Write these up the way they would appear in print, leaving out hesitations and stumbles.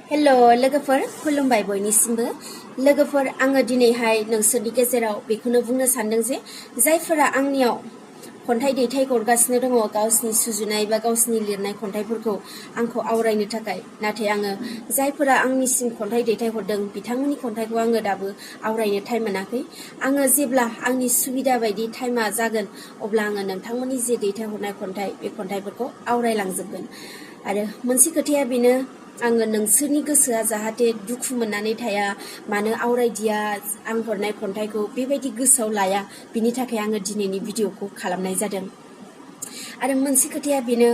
hello लोगोफोर खुलुमबाय बयनिसिमबो लोगोफोर आङो दिनैहाय नोंसोरनि गेजेराव बेखौनो बुंनो सानदों जे जायफोरा आंनियाव खन्थाइ दैथाय हरगासिनो दङ गावसिनि सुजुनाय बा गावसिनि लिरनाय खन्थाइफोरखौ आंखौ आवरायनो थाखाय नाथाय आङो जायफोरा आंनिसिम खन्थाइ दैथाय हरदों बिथांमोननि खन्थाइखौ आङो दाबो आवरायनो टाइम मोनाखै आङो जेब्ला आंनि सुबिदा बायदि टाइमा जागोन अब्ला आङो नोंथांमोननि जे दैथाय हरनाय खन्थाइ बे खन्थाइफोरखौ आवरायलांजोबगोन आरो मोनसे खोथाया बेनो आङो नोंसोरनि गोसोआ जाहाथे दुखु मोननानै थाया मानो आवरायदिया आं हरनाय खन्थाइखौ बेबायदि गोसोआव लाया बिनि थाखाय आङो दिनैनि भिडिअखौ खालामनाय जादों आरो मोनसे खोथाया बेनो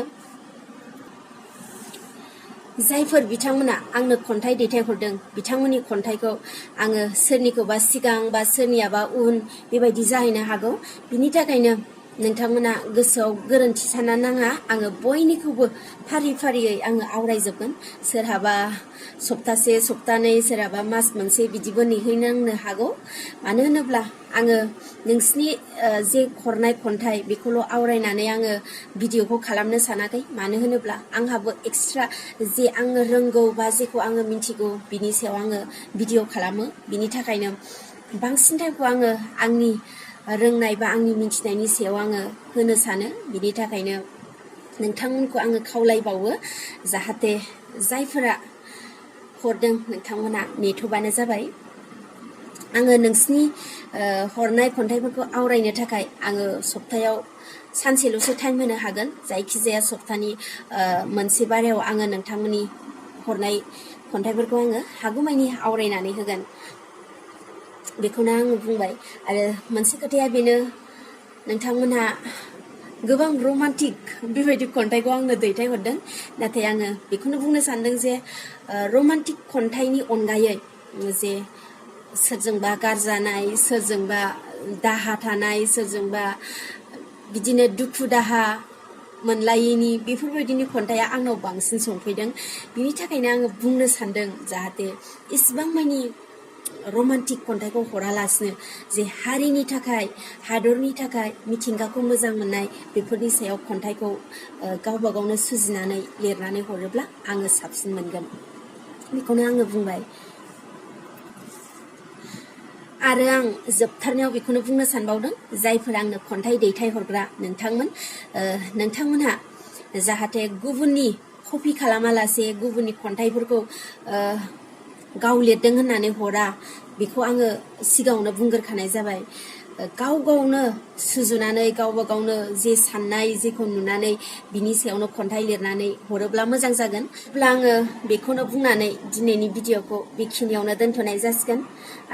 जायफोर बिथांमोना आंनो खन्थाइ दैथाय हरदों बिथांमोननि खन्थाइखौ आङो सोरनिखौबा सिगां बा सोरनियाबा उन बेबायदि जाहैनो हागौ बिनि थाखायनो नोंथांमोना गोसोआव गोरोन्थि सानना नाङा आङो बयनिखौबो फारि फारियै आङो आवरायजोबगोन सोरहाबा सप्तासे सप्तानै सोरहाबा मास मोनसे बिदिबो नेहैनांनो हागौ मानो होनोब्ला आङो नोंसिनि जे हरनाय खन्थाइ बेखौल' आवरायनानै आङो भिडिअखौ खालामनो सानाखै मानो होनोब्ला आंहाबो एक्सट्रा जे आङो रोंगौ बा जेखौ आङो मिन्थिगौ बिनि सायाव आङो भिडिअ खालामो बिनि थाखायनो बांसिन टाइमखौ आङो आंनि रोंनाय बा आंनि मिन्थिनायनि सायाव आङो होनो सानो बिनि थाखायनो नोंथांमोनखौ आङो खावलायबावो जाहाथे जायफोरा हरदों नोंथांमोना नेथ'बानो जाबाय आङो नोंसिनि हरनाय खन्थाइफोरखौ आवरायनो थाखाय आङो सप्तायाव सानसेल'सो टाइम होनो हागोन जायखिजाया सप्तानि मोनसे बारायाव आङो नोंथांमोननि हरनाय खन्थाइफोरखौ आङो हागौमानि आवरायनानै होगोन बेखौनो आङो बुंबाय आरो मोनसे खोथाया बेनो नोंथांमोनहा गोबां रमान्टिक बेबायदि खन्थाइखौ आंनो दैथायहरदों नाथाय आङो बेखौनो बुंनो सानदों जे रमान्टिक खन्थाइनि अनगायै जे सोरजोंबा गारजानाय सोरजोंबा दाहा थानाय सोरजोंबा बिदिनो दुखु दाहा मोनलायैनि बेफोरबायदिनि खन्थाइया आंनाव बांसिन सफैदों बिनि थाखायनो आङो बुंनो सानदों जाहाथे इसिबां मानि रमान्टिक खन्थाइखौ हरालासिनो जे हारिनि थाखाय हादरनि थाखाय मिथिंगाखौ मोजां मोननाय बेफोरनि सायाव खन्थाइखौ गावबा गावनो सुजुनानै लिरनानै हरोब्ला आङो साबसिन मोनगोन बेखौनो आङो बुंबाय आरो आं जोबथारनायाव बेखौनो बुंनो सानबावदों जायफोर आंनो खन्थाइ दैथाय हरग्रा नोंथांमोनहा जाहाथे गुबुननि कपि खालामालासे गुबुननि खन्थाइफोरखौ गाव लिरदों होननानै हरा बेखौ आङो सिगाङावनो बुंग्रोखानाय जाबाय गाव गावनो सुजुनानै गावबा गावनो जे साननाय जेखौ नुनानै बिनि सायावनो खन्थाइ लिरनानै हरोब्ला मोजां जागोन अब्ला आङो बेखौनो बुंनानै दिनैनि भिडिअखौ बेखिनियावनो दोनथ'नाय जासिगोन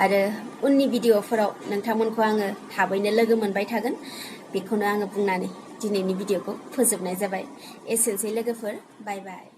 आरो उननि भिडिअफोराव नोंथांमोनखौ आङो थाबैनो लोगो मोनबाय थागोन बेखौनो आङो बुंनानै दिनैनि भिडिअखौ फोजोबनाय जाबाय एसेनोसै लोगोफोर बाय बाय